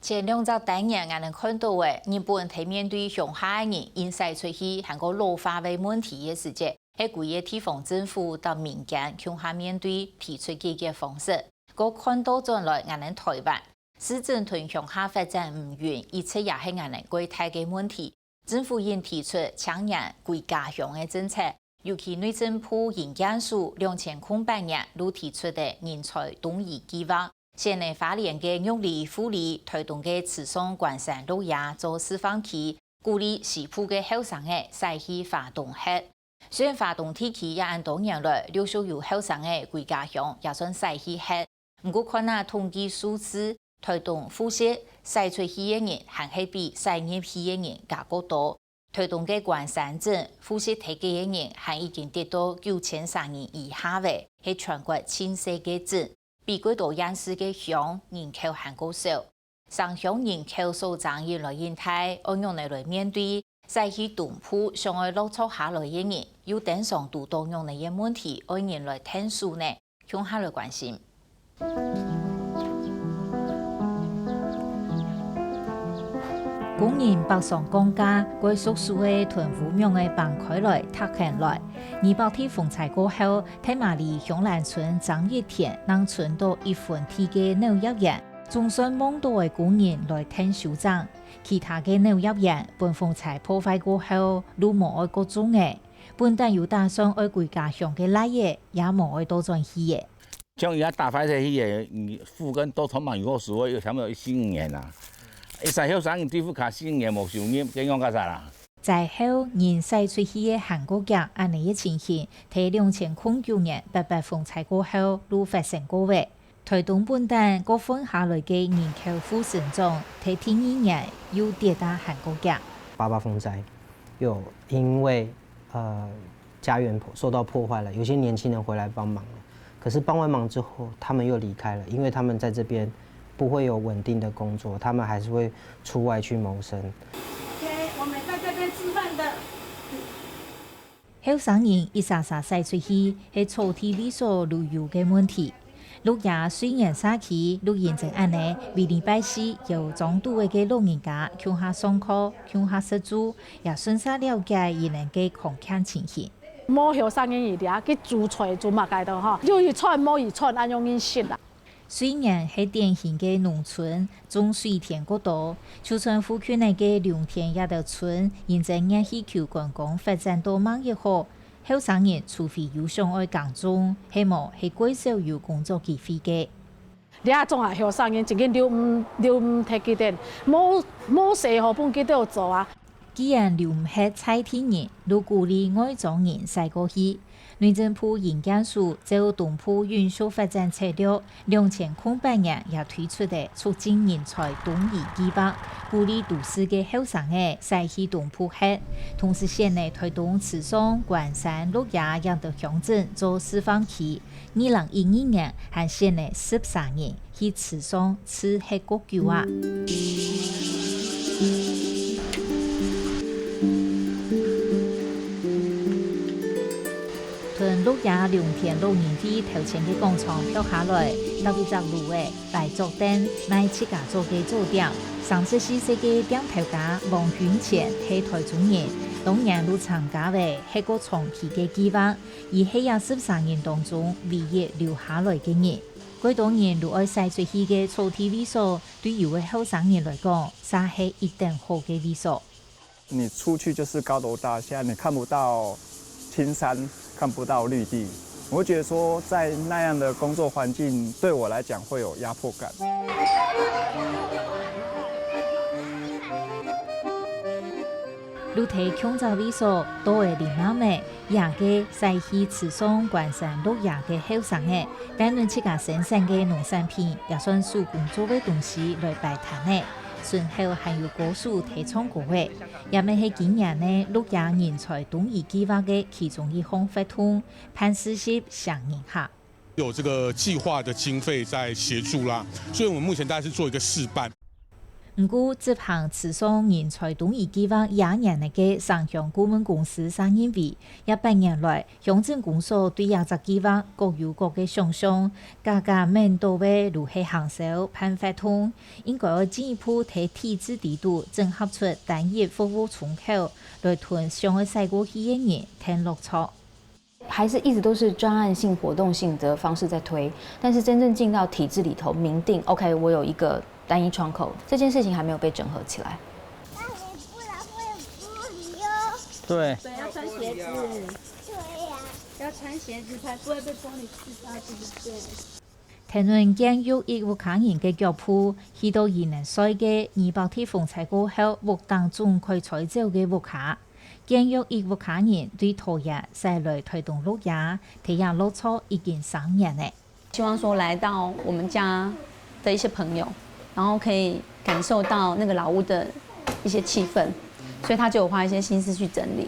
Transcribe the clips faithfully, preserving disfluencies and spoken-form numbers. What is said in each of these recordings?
前兩隻單元，𠊎等看到个日本在面對鄉下个人因徙出去還過老化个問題个時節，係歸个地方政府搭民間共下面對，提出解決方式。過看倒轉來，𠊎等臺灣，市鎮同鄉下發展毋勻，一直也係𠊎等蓋大个問題。政府因提出青年歸家鄉个政策，尤其內政部營建署兩千空八年就提出个人才東移計畫， 選了花蓮个玉里、富里、臺東个池上、關山、鹿野做示範區，鼓勵西部个後生仔徙去花東歇。雖然花東地區也恁多年來陸續有後生仔歸家鄉，也算徙去歇。毋過看啊統計數字，臺東、富士徙出去个人還係比徙入去个人加過多。 臺東个關山鎮、富士地區个人還已經跌到九千儕人以下了，係全國盡細个鎮，比較多縣市个鄉人口還過少。城鄉人口所差異來恁大，愛仰仔來面對？徙去東部想愛落腳下來个人，又登上堵著仰仔个問題，愛人來𢯭手呢？ 共下來關心。工人北上降價，蓋熟手个同烏網仔挷開來、䌈起來。二百地風災過後，大馬里香蘭村爭一天正伸著一分地个柳葉園，總算望著个工人來𢯭手整。其他个柳葉園分風災破壞過後，就無愛過種了。 本旦有打算愛歸家鄉个倈仔，也無愛倒轉去了。像佢也打壞忒去个，嗯，樹根都充滿有時候有差不多一四五年啊。一儕後生人對屋下四五年無收入，該仰結煞啦？災後人徙出去个還過遽，恁仔个情形，在兩千空九年八八風災過後，就發生過了。 臺東本旦過換下來个人口負成長，在第二年又跌到還過遽。八八風災，有因為，呃，家園破-，受到破壞了，有些年輕人回來幫忙了。可是幫完忙之後，他們又離開了，因為他們在這邊不會有穩定的工作，他們還是會出外去謀生。OK，我們在這邊吃飯的。 後生人一儕儕徙出去，係草地位所旅遊个問題。鹿野瑞源社區就因為恁仔，每禮拜四邀莊肚仔个老人家共下上課、共下食晝，也順續了解佢等个康健情形。無後生人去這，去煮菜煮麼个都吼，有一餐無一餐，恁樣人食啦。 瑞源係典型个農村，種水田過多，就算附近仔个龍田這兜村，因為熱氣球觀光發展到吂一好，後生人除非有想愛耕種，係無係蓋少有工作機會个。這種啊，後生人真經留毋，留毋忒佢等，無，無事好分佢等做啊。 既然留毋核在地人，就鼓勵外庄人徙過去。內政部營建署照東部永續發展策略，兩千空八年也推出个促進人才東移計畫，鼓勵都市个後生仔徙去東部核，同時選了臺東池上、關山、鹿野這兜鄉鎮做示範區。 二零一二年還選了十三人去池上自核過久啊。同鹿野龍田老人會頭前个廣場踁下來，搭一隻爐仔，擺桌凳，賣自家做个早點。三十四歲个店頭家王君乾係臺中人，當年就參加了核過長期个計畫， 佢係這十三人當中唯一留下來个人。蓋多人就愛徙出去个草地位所，對有个後生人來講，嗄係一等好个位所。你出去就是高樓大廈，你看不到青山，看不到綠地。我會覺得說，在那樣的工作環境，對我來講會有壓迫感。 就在共隻位所，到个林媽姆，這個徙去池上關山鹿野个後生仔，帶等自家生產个農產品，也算手工做个東西來擺攤仔。脣口還有歌手在唱歌仔，這乜係今年个鹿野人才東移計畫个其中一項活動，辦四十請人客。 有這個計畫的經費在協助啦，所以我們目前大概是做一個試辦。毋過，執行池上人才東移計畫廿年个省鄉顧問公司承認為，這八年來，鄉鎮公所對這隻計畫各有各个想像，家家愐到个就係行銷辦活動，應該愛進一步在體制底肚整合出單一服務窗口，來同想愛徙過去个人談落腳。 還是一直都是專案性、活動性的方式在推，但是真正進到體制裡頭，明定，OK，我有一個單一窗口，這件事情還沒有被整合起來。對，对，要穿鞋子，對呀、要穿鞋子才不會被玻璃刺到，對不對？跈等建育一屋下人个腳步，去到佢等睡个二百屜風搓過後，屋頂總開吹走个屋下。建育一屋下人對桃園徙來台東鹿野，在這落腳已經三年了。希望說來到我們家的一些朋友，然後可以感受到那個老屋的一些氣氛，所以他就有花一些心思去整理。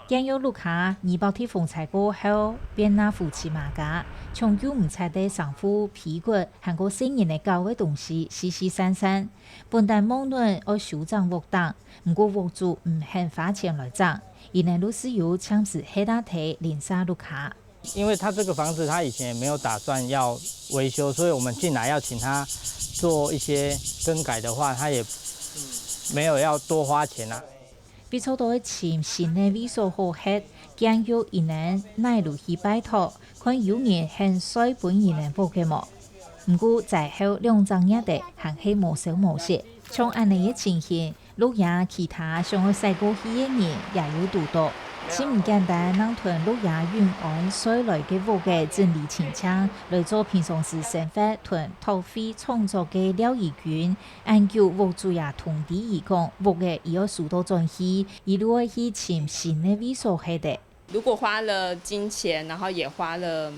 建育鹿野二百屜風搓過後，變啊夫妻馬家，搶救毋掣个衫褲、被骨，還過細人仔搞个東西四四散散。本旦望準愛修整屋頂，毋過屋主毋肯花錢來整，佢等就係有暫時歇啊在鄰舍屋下。因為他這個房子他以前也沒有打算要維修，所以我們進來要請他做一些更改的話，他也沒有要多花錢啊。為著愛尋新个位所好歇，建育佢等哪路去拜託，看有人肯徙分佢等屋个無。毋過災後兩隻月仔還係無消無息，像恁仔个情形，鹿野其他想愛徙過去个人也有堵著。盡毋簡單，正同鹿野永安徙來个屋个整理清淨，來做平常時生活同拓荒創作个廖怡君， 恁久屋主也通知佢講，屋仔佢愛收到轉去，佢就愛去尋新个位所歇仔。如果花了金錢，然後也花了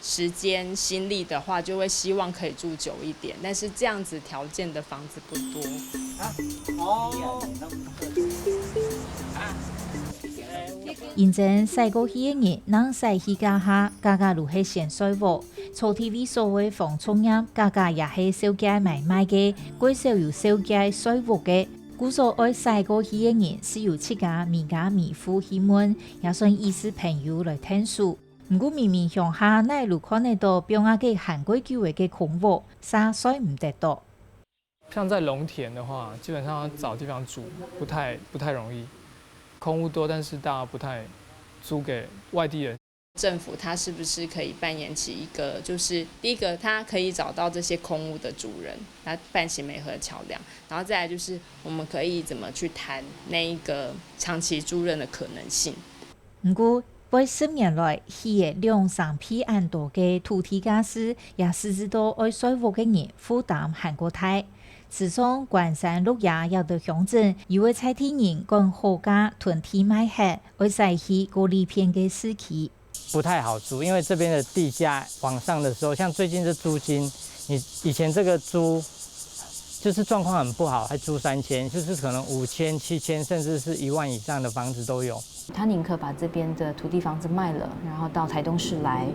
時間、心力的話，就會希望可以住久一點。但是這樣子條件的房子不多。認真徙過去个人，正徙去該下，家家就係先徙屋。草地位所个房仲業，家家也係紹介買賣个，較少有紹介徙屋个。 故所愛徙過去个人，係由自家每家每戶去問，也算意思朋友來𢯭手。毋過明明鄉下哪路看得到放啊个還較久个空屋，煞徙毋得著。像在農田的話，基本上要找地方住不太不太容易，空屋多，但是大家不太租給外地人。政府它是不是可以扮演起一個，就是第一個，它可以找到這些空屋的主人，它辦起媒合橋梁，然後再來就是我們可以怎麼去談那一個長期租賃的可能性。毋過，背十年來起个兩三倍恁多个土地價數，也使致到愛徙屋个人負擔還較大。池上關山鹿野這兜鄉鎮，有个在地人趕好價囤地賣忒，愛徙去較利便个市區。 不太好租，因為這邊的地價往上的時候，像最近這租金，你以前這個租就是狀況很不好，還租三千，就是可能五千、七千，甚至是一萬以上的房子都有。他寧可把這邊的土地房子賣了，然後到台東市來，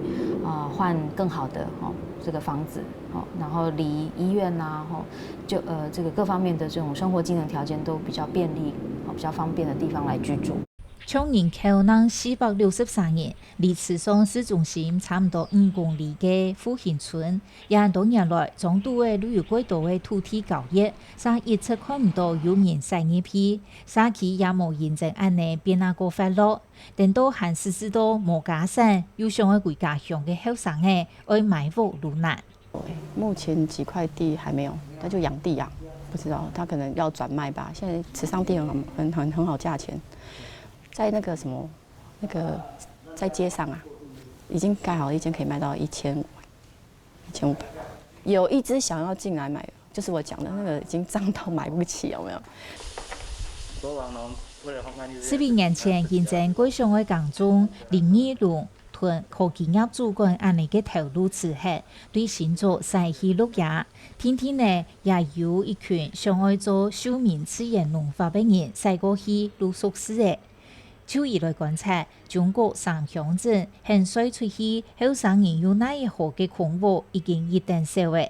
呃，換更好的哦這個房子哦，然後離醫院啊，哦，就呃這個各方面的這種生活機能條件都比較便利，哦，比較方便的地方來居住。 像人口正四百六十三人，離池上市中心差毋多五公里个復興村，這恁多年來，庄肚仔就有較多个土地交易，煞一直看毋到有人徙入去，社區也無因為恁仔變啊較闊落。等到還使致到無家產，又想愛歸家鄉个後生仔，愛買屋就難。 目前幾塊地還沒有，那就養地啊，不知道他可能要轉賣吧。現在池上地很很很很好價錢，在那個什麼那個在街上啊，已經蓋好一間可以賣到一千五，一千五百。有一隻想要進來買的，就是我講的那個已經漲到買不起，有沒有？十一年前，認真過想愛耕種，林義龍 同科技業主管恁仔个頭路之後，對新竹徙去鹿野，定定仔也有一群想愛做休眠自然農法个人徙過去就熟事仔。就以來觀察，中國三鄉鎮肯徙出去，後生人有哪一好个空屋已經一等少仔。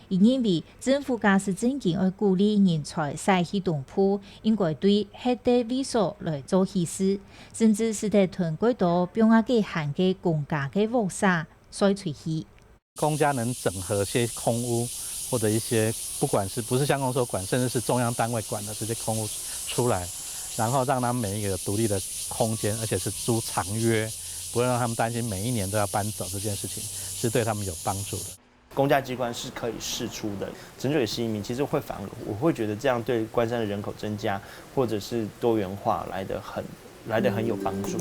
佢認為，政府假使真經愛鼓勵人才徙去東部，應該對核个位所來做起始，甚至使得同蓋多放啊个閒个公家个屋舍徙出去。公家能整合些空屋，或者一些不管是不是乡公所管，甚至是中央單位管的這些空屋出來，然後讓他們每一個有獨立的空間，而且是租長約，不會讓他們擔心每一年都要搬走這件事情，是對他們有幫助的。公家機關是可以釋出的，整體的市民其實會反而，我會覺得這樣對關山的人口增加或者是多元化來得很來得很有幫助。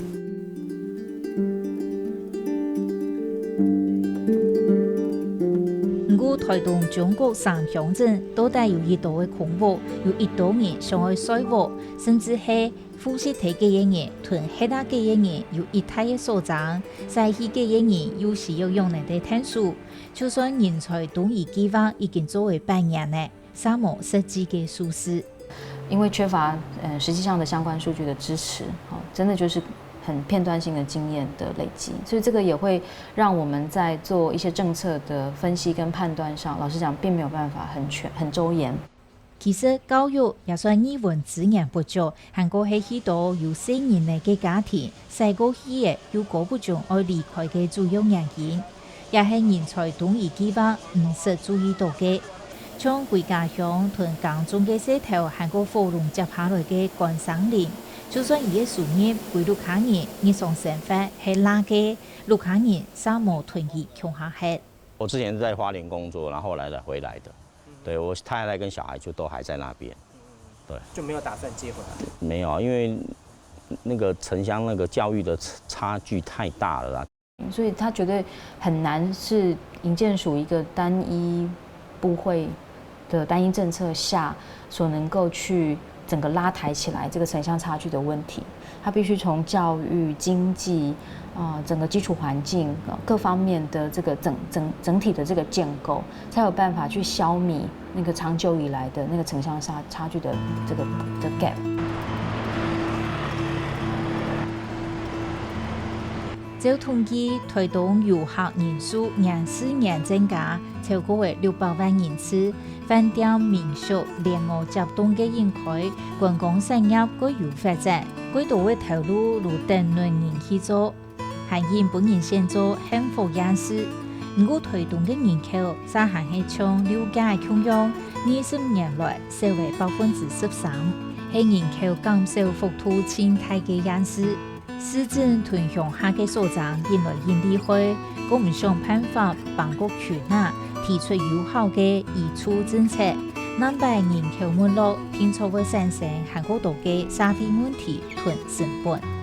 毋過，台東中國三鄉鎮到底有幾多个空屋，有幾多人想愛徙屋，甚至係復徙忒个人同核啊个人有幾大个所爭，徙去个人又需要仰仔个𢯭手。就算人才東移計畫已經做為半年了， 煞無實際个數字。因為缺乏呃實際上的相關數據的支持，哦，真的就是很片段性的經驗的累積，所以這個也會讓我們在做一些政策的分析跟判斷上，老實講，並沒有辦法很全、很周延。其實教育也算語文資源不足，還過係許多有細人仔个家庭，徙過去仔又過不中愛離開个主要原因，也係人才東移計畫毋識注意到个。像歸家鄉同耕種个事頭還過火龍接下來个關山林，就算佢个收入歸屋下人，日常生活係罅个，屋下人煞無同佢共下歇。我之前是在花蓮工作，然後後來才回來的。對，我太太跟小孩就都還在那邊。對。就沒有打算接回來？沒有，因為那個城鄉那個教育的差、差距太大了啦。所以它絕對很難是營建署一個單一部會的單一政策下所能夠去整個拉抬起來這個城鄉差距的問題。它必須從教育、經濟、呃，整個基礎環境，呃，各方面的這個整、整、整體的這個建構，才有辦法去消弭那個長久以來的那個城鄉差、差距的這個、的 gap。照統計，台東遊客人數年時年增加，超過了六百萬人次，飯店、民宿、連鎖接棟个引開，觀光產業蓋有發展，蓋多个頭路攏等等人去做。 還緊分人選做幸福縣市。毋過台東个人口嗄還係像六甲个共樣，二十年來少了百分之十三，係人口減少幅度盡大个縣市。市政同鄉下个所爭引來引厲害，過毋想辦法幫各區仔提出有效个移出政策，難擺人口沒落，定著會產生還過多个社會問題同成本。